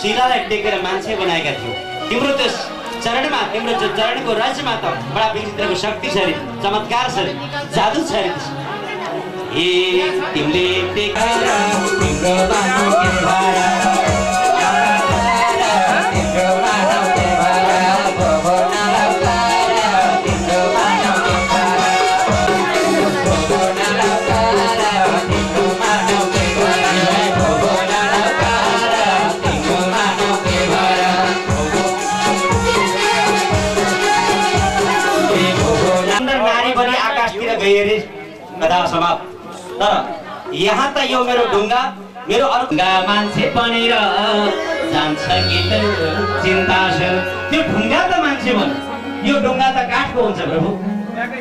शिलालाई टेकेर मान्छे बनाएका थियौ। तिम्रो त्यो चरणमा, तिम्रो जो चरणको राज्यमा त बडा विचित्रको शक्ति छ रे, चमत्कार छ रे, जादु छ रे। तिमीले टेकेर तिम्रो बाटो के भरा, तिम्रो बाटो के भरा, भवन लौकारा, तिम्रो बाटो के भरा, भवन लौकारा, तिम्रो बाटो के भरा, भवन लौकारा, तिम्रो बाटो के भरा। सुन्दर नारी बनी आकाशतिर गए रे कथा समाप्त। तर यहाँ त यो मेरो ढुङ्गा, मेरो ढुङ्गा मान्छे बनेर जान्छ कि त चिन्ता छ। त्यो ढुङ्गा त मान्छे बन्छ, यो ढुङ्गा त काठको हुन्छ प्रभु।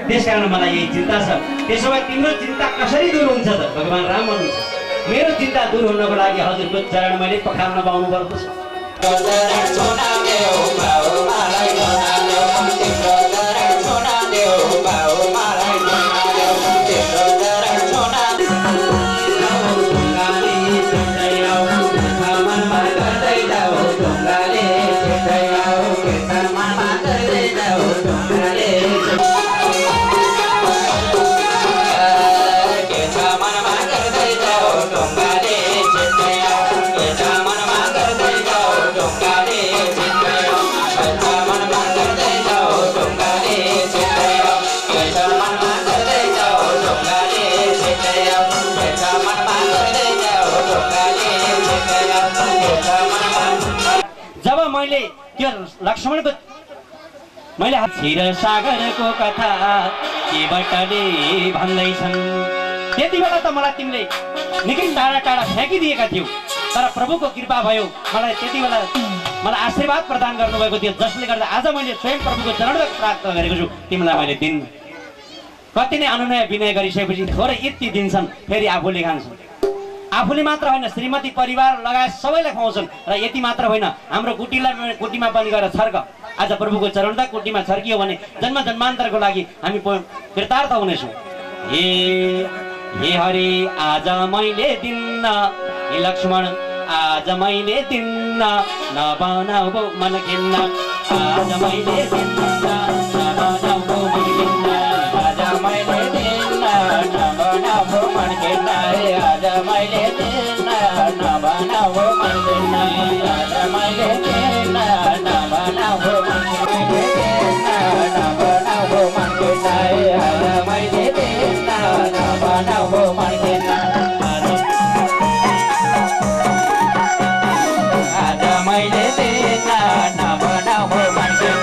त्यसकारण मलाई यही चिन्ता छ। त्यसो भए तिम्रो चिन्ता कसरी दूर हुन्छ त? भगवान राम भन्नुहुन्छ मेरो चिन्ता दूर हुनको लागि हजुरको चरण मैले पखाल्न पाउनु पर्छ। जब मैले त्यो लक्ष्मणको मैले क्षीर सागरको कथा केवटले भन्दैछन्, त्यति बेला त मलाई तिमीले निकै टाढा टाढा फ्याँकिदिएका थियौ। तर प्रभुको कृपा भयो, मलाई त्यति बेला मलाई आशीर्वाद प्रदान गर्नुभएको थियो, जसले गर्दा आज मैले स्वयं प्रभुको चरणमा प्राप्त गरेको छु। तिमीलाई मैले दिन कति नै अनुनय विनय गरिसकेपछि थोरै यति दिन्छन्, फेरि आफूले खान्छन्। आफूले मात्र होइन, श्रीमती परिवार लगायत सबैलाई खुवाउँछन्। र यति मात्र होइन, हाम्रो कुटीलाई कुटीमा पनि गएर छर्क। आज प्रभुको चरणता कुटीमा छर्कियो भने जन्म जन्मान्तरको लागि हामी कृतार्थ हुनेछौँ। हे हरि आज मैले दिन्न, हे लक्ष्मण आज मैले दिन्न, नबनाऊ मन खिन्न, आज मैले दिन्न, नबनाऊ मन खिन्न, आज मैले दिन्न, नबनाऊ मन खिन्न, आज मैले दिन्न, नबनाऊ मन खिन्न, आज मैले दिन्न, नबनाऊ मन खिन्न, नबनाऊ मन खिन्न, आज मैले दिन्न, नबनाऊ मन खिन्न, आज मैले दिन्न, नबनाऊ मन खिन्न,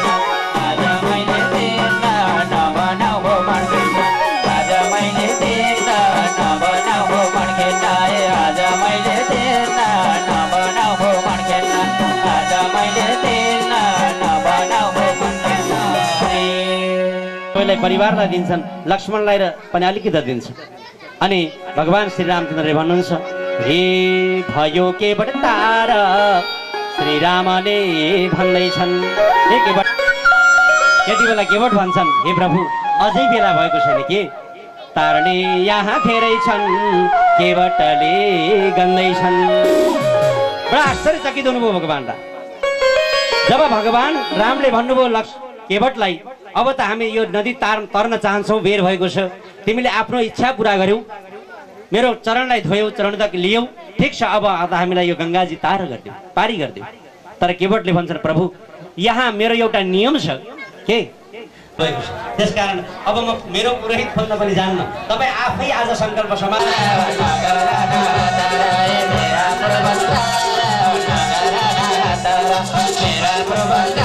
आज मैले दिन्न, नबनाऊ मन खिन्न, आज मैले दिन्न, नबनाऊ मन खिन्न, आज मैले दिन्न, नबनाऊ मन खिन्न, आज मैले दिन्न, नबनाऊ मन खिन्न। परिवारलाई दिन्छन्, लक्ष्मणलाई पनि अलिकति दिन्छन्। अनि भगवान श्री रामचन्द्रले भन्नुहुन्छ, हे भयो केवट तार, श्री रामले भन्दैछन्। हे केवट, यति बेला केवट भन्छन्, हे प्रभु अझै बेला भएको छैन के? तार्ने यहाँ धेरै छन्, केवटले गन्दैछन्। बडा आश्चर्यचकित हुनुभयो भगवान राम। जब भगवान रामले भन्नुभयो केवटलाई, अब त हामी यो नदी तर्न चाहन्छौँ, बेर भएको छ, तिमीले आफ्नो इच्छा पुरा गर्यौ, मेरो चरणलाई धोयौ, चरण तक लियौ, ठिक छ, अब हामीलाई यो गङ्गाजी पारी गरिदियो। तर केवटले भन्छन्, प्रभु यहाँ मेरो एउटा नियम छ के? त्यसकारण अब म मेरो पुरोहित खोज्न पनि जान्न, तपाईँ आफै आज सङ्कल्प समाज मेरा